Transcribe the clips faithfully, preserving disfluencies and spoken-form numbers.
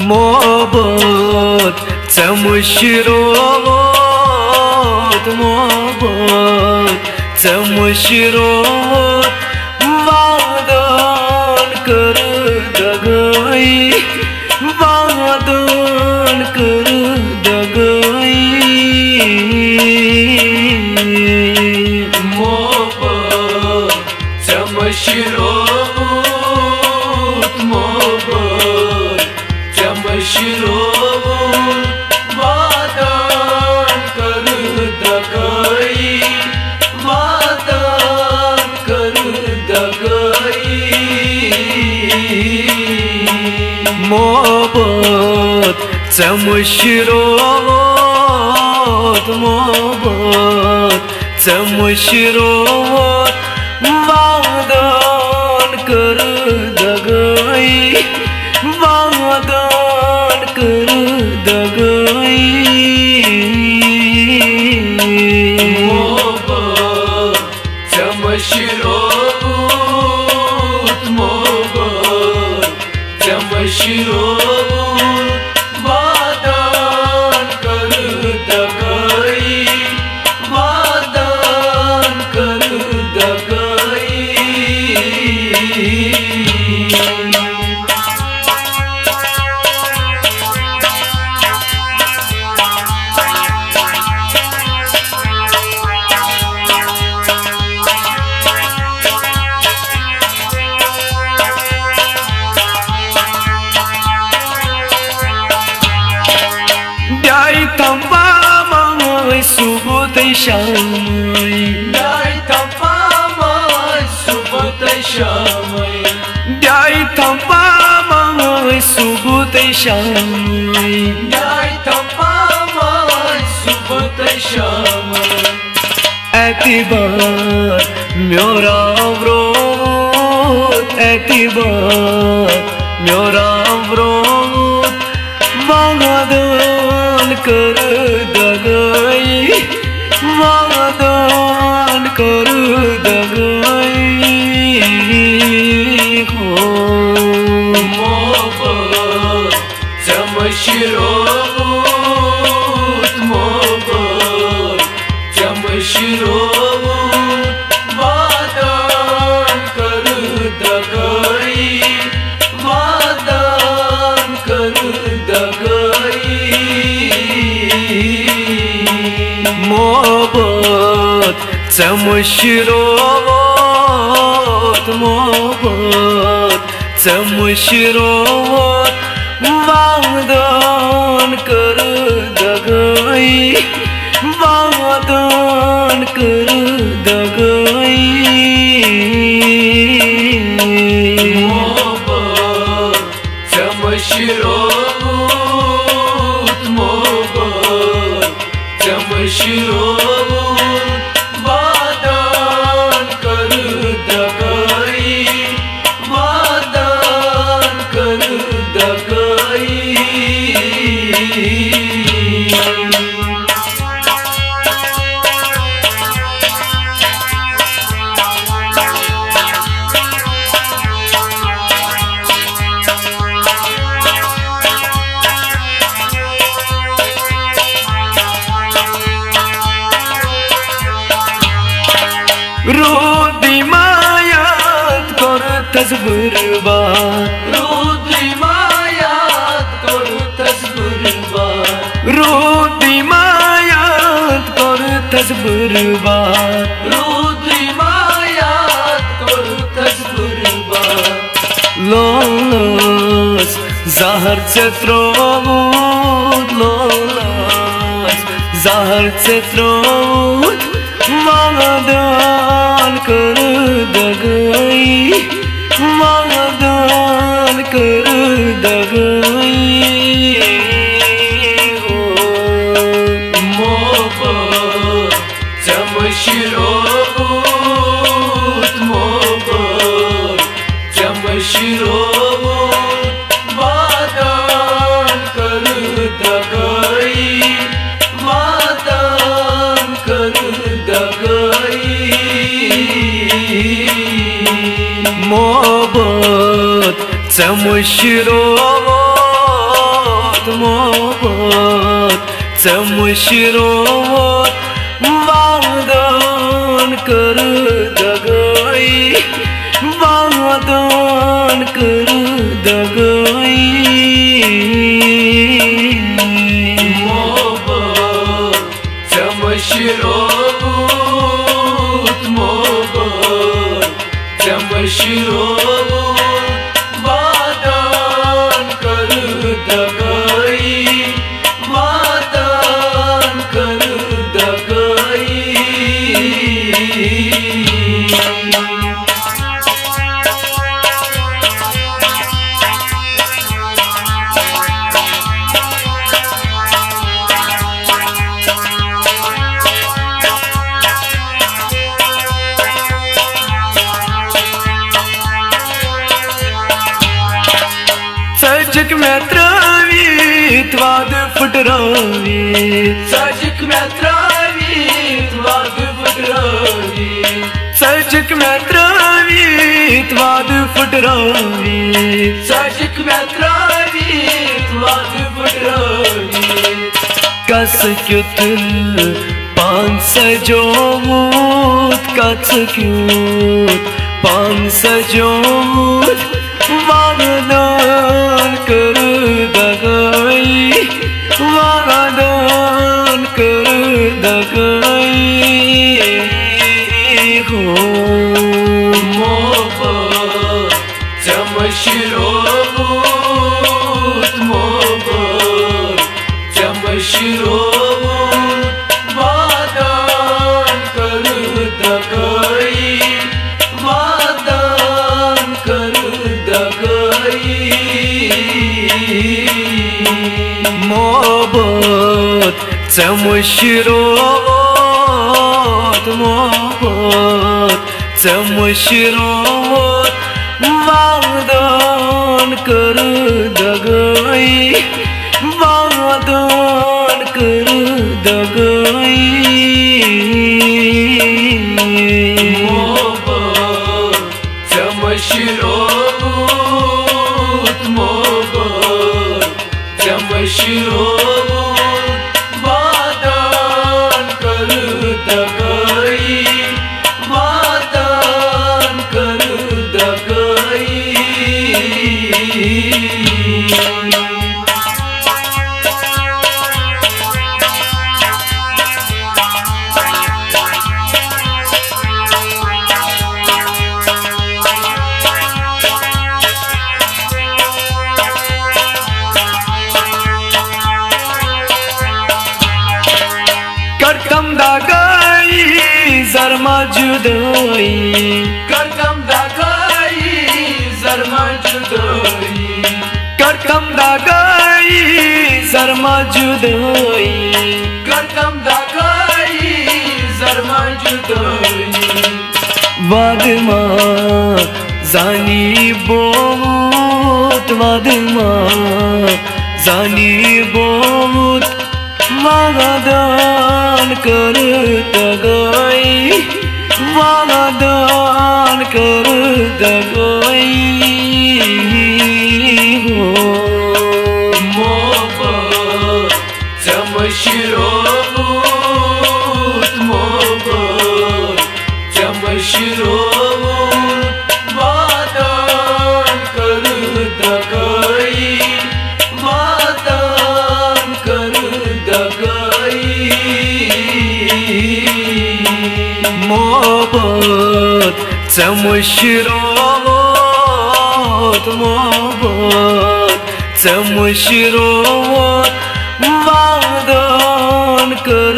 محبت، ژےٚ مٔشرووُت، محبت، ژےٚ مٔشرووُت، وعدن کٔر دگٲیی، وعدن کٔر دگٲیی۔ محبت، ژےٚ مٔشرووُت، محبت، ژےٚ مٔشرووُت، وعدن کٔر دگٲیی، وعدن کٔر دگٲیی۔ محبت، ژےٚ مٔشرووُت، محبت، ژےٚ مٔشرووُت، وعدن کٔر دگٲیی، وعدن کٔر دگٲیی۔ محبت، ژےٚ مٔشرووُت، محبت، ژےٚ مٔشرووُت، وعدن کٔر دگٲیی، وعدن کٔر دگٲیی۔ بیٚیہِ تھاوما أسۍ صُبح تہٕ شامٕے؟ بیٚیہِ تھاوما أسۍ صُبح تہٕ شامٕے؟ بیٚیہِ تھاوما أسۍ صُبح تہٕ شامٕے؟ بیٚیہِ تھاوما أسۍ صُبح تہٕ شامٕے؟ اعتبار میون راو رووُت، اعتبار میون راو رووُت، وعدن کٔر دگٲیی، وعدن کٔر دگٲیی۔ ہو محبت، ژےٚ مٔشرووُت، محبت، ژےٚ مٔشرووُت، وعدن کٔر دگٲیی، وعدن کٔر دگٲیی۔ محبت، ژےٚ مٔشرووُت، محبت، ژےٚ مٔشرووُت، وعدن کٔر دگٲیی، وعدن کٔر دگٲیی۔ محبت، ژےٚ مٔشرووُت، محبت، ژےٚ مٔشرووُت، وعدن کٔر دگٲیی، وعدن کٔر دگٲیی۔ روٗدٕے ما یاد کوٚرتھس برباد۔ روٗدٕے ما یاد کوٚرتھس برباد۔ روٗدٕے ما یاد کوٚرتھس برباد۔ روٗدٕے ما یاد کوٚرتھس برباد۔ لولس زہر ژےٚ ترووُت، لولس زہر ژےٚ ترووُت، وعدن کٔر دگٲیی، وعدن کٔر دگٲیی۔ ہو محبت، ژےٚ مٔشرووُت، محبت، ژےٚ مٔشرووُت، وعدن کٔر دگٲیی، وعدن کٔر دگٲیی۔ محبت، ژےٚ مٔشرووُت، ژےٚ مٔشرووُتھ وعدن کٔر دگٲیی، وعدن کٔر دگٲیی۔ محبت، ژےٚ مٔشرووُتھ محبت، ژےٚ مٔشرووُتھ وعدن کٔر دگٲیی، وعدن کٔر دگٲیی۔ ژٔجِکھ مےٚ ترٛٲوِتھ وعدٕ پھٕٹرٲوِتھ۔ ژٔجِکھ مےٚ ترٛٲوِتھ وعدٕ پھٕٹرٲوِتھ۔ ژٔجِکھ مےٚ ترٛٲوِتھ وعدٕ پھٕٹرٲوِتھ۔ ژٔجِکھ مےٚ ترٛٲوِتھ وعدٕ پھٕٹرٲوِتھ۔ کَس کیُتھ پان سجومُت، کَس کیُتھ پان سجومُت، وعدن کٔر دگٲیی، وعدن کٔر دگٲیی۔ ہو محبت، ژےٚ مٔشرووُتھ محبت، ژےٚ مٔشرووُتھ وعدن کٔر دگٲیی، وعدن کٔر دگٲیی۔ محبت، ژےٚ مٔشرووُتھ محبت، ژےٚ مٔشرووُتھ وعدن کٔر دگٲیی، وعدن کٔر دگٲیی۔ محبت، ژےٚ مٔشرووُتھ محبت، ژےٚ مٔشرووُتھ وعدن کٔر دگٲیی، وعدن کٔر دگٲیی۔ کٔرتم دگٲیی زرما جدٲیی۔ کٔرتم دگٲیی زرما جدٲیی۔ کٔرتم دگٲیی زرما جدٲیی۔ کٔرتم دگٲیی زرما جدٲیی۔ وعدٕ ما زانی بومُت، وعدٕ ما زانی بومُت، وعدن کٔر دگٲیی، وعدن کٔر دگٲیی۔ ہو محبت، ژےٚ مٔشرووُتھ محبت، ژےٚ مٔشرووُتھ وعدن کٔر دگٲیی، وعدن کٔر دگٲیی۔ محبت، ژےٚ مٔشرووُتھ محبت، ژےٚ مٔشرووُتھ وعدن کٔر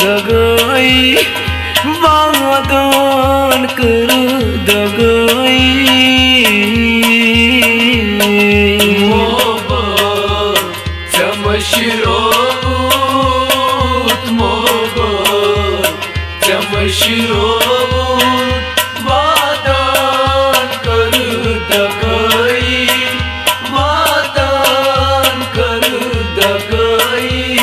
دگٲیی، وعدن کٔر دگٲیی۔ محبت، ژےٚ مٔشرووُتھ محبت، ژےٚ مٔشرووُتھ وعدن کٔر دگٲیی، وعدن کٔر دگٲیی۔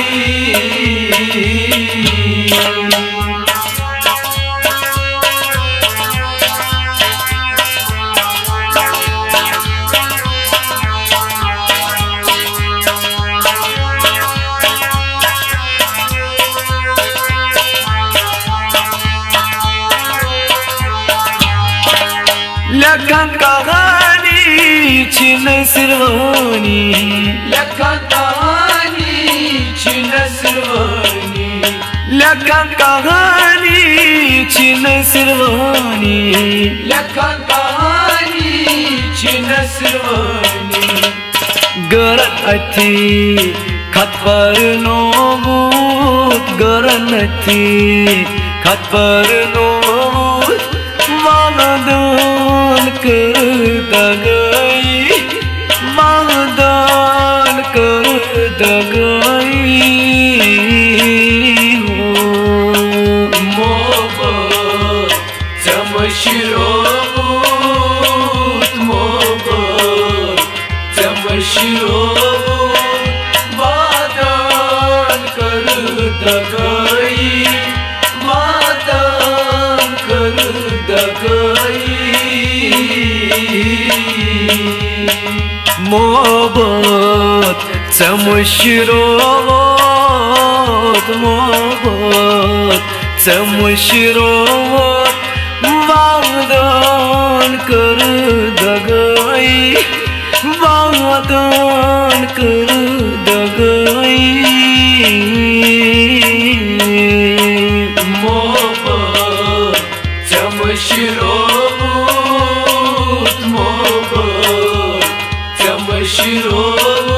نصر وانی۔ لیکھان کہانی چھِ نصر وانی۔ لیکھان کہانی چھِ نصر وانی۔ لیکھان کہانی چھِ نصر وانی۔ گرن اتھی خط پرنومُت، گرن اتھی خط پرنومُت، وعدن کٔر دگٲیی، وعدن کٔر دگٲیی۔ ہو محبت، ژےٚ مٔشرووُتھ محبت، ژےٚ مٔشرووُتھ، وعدن کٔر دگٲیی، وعدن کٔر دگٲیی۔ محبت، ژےٚ مٔشرووُتھ محبت، ژےٚ مٔشرووُتھ، وعدن کٔر دگٲیی، وعدن کٔر دگٲیی۔ محبت، ژےٚ مٔشرووُتھ محبت، ژےٚ مٔشرووُتھ۔